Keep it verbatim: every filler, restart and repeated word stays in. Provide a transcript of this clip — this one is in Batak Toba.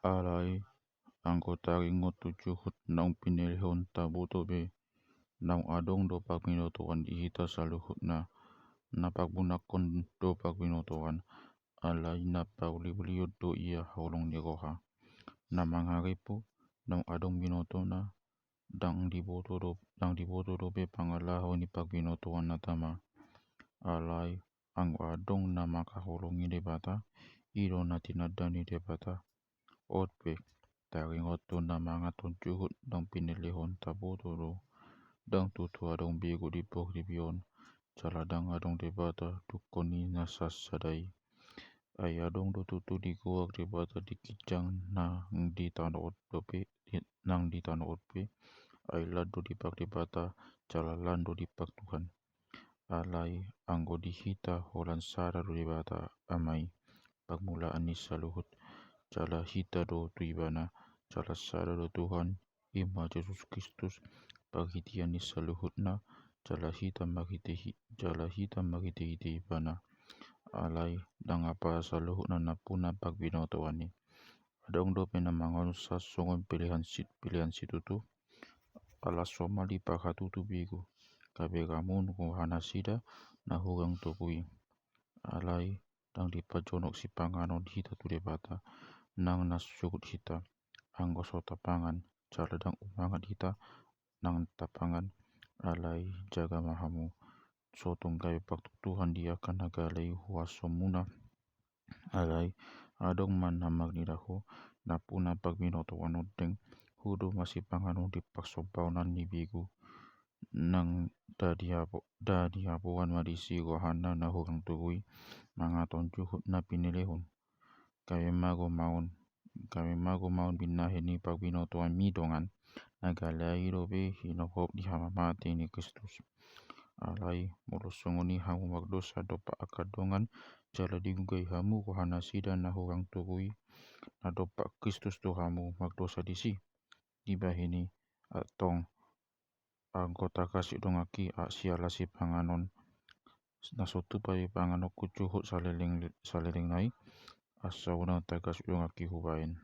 Alai anggo taringot tu juhut naung pinelehon, taboto be naung adong do parbinotoan di hita saluhutna. Na parbunakkon do parbinotoan, alai na pauliulion do ia holong ni roha. Na mangaripu naung adong binotona, ndang diboto do, ndang diboto dope pangalaho ni parbinotoan na tama. Alai anggo adong na mangkaholongi Debata, i do na tinanda ni Debata. On pe, taringot tu na mangaton juhut naung pinelehon, taboto do, ndang tutu adong begu di portibi on, jala ndang adong Debata dungkon ni na sasada i. Ai adong do tutu digoar Debata di ginjang nang di tano on dope, nang di tano on pe, ai lan do dipardebata jala lan do dipartuhan. Alai anggo di hita holan sada do Debata Ama i, parmulaan ni saluhut, jala hita do tu Ibana, jala sada do Tuhan, i ma Jesus Kristus, parhitean ni saluhutna, jala hita marhite-, jala hita marhitehite Ibana. Alai ndang apala saluhutna nampuna parbinotoan i. Adong dope na mangalushon songon pelehan si-, pelehan situtu, ala somal diparhatutu begu, gabe ramun roha nasida na hurang togu i. Alai ndang dipajonok sipanganon hita tu Debata, nang na suhut hita, anggo so tapangan, jala ndang umangan hita nang tapangan. Alai jaga ma hamu, so tung gabe partuktuhan di angka na gale i huasomuna. Alai adong ma na marnida ho, nampuna parbinotoan ondeng, hudo ma sipanganon di parsombaonan ni begu, nang dadi abo-, dadi aboan ma disi rohana na hurang togu i, mangaton juhut na pinelehon. Gabe mago ma on, gabe mago ma on binahen ni parbinotoanmi dongan, na gale i dope hinophop di hamamate ni Kristus. Alai molo songon i hamu mardosa dompak angka dongan, jala diugai hamu roha nasida na hurang togu i, na dompak Kristus tu hamu mardosa disi. Dibahen i, antong, anggo tagasuk donganki, a, siala sipanganon na so tupa dipanganonku juhut saleleng, saleleng na i, asa unang tagasuk donganki hubahen.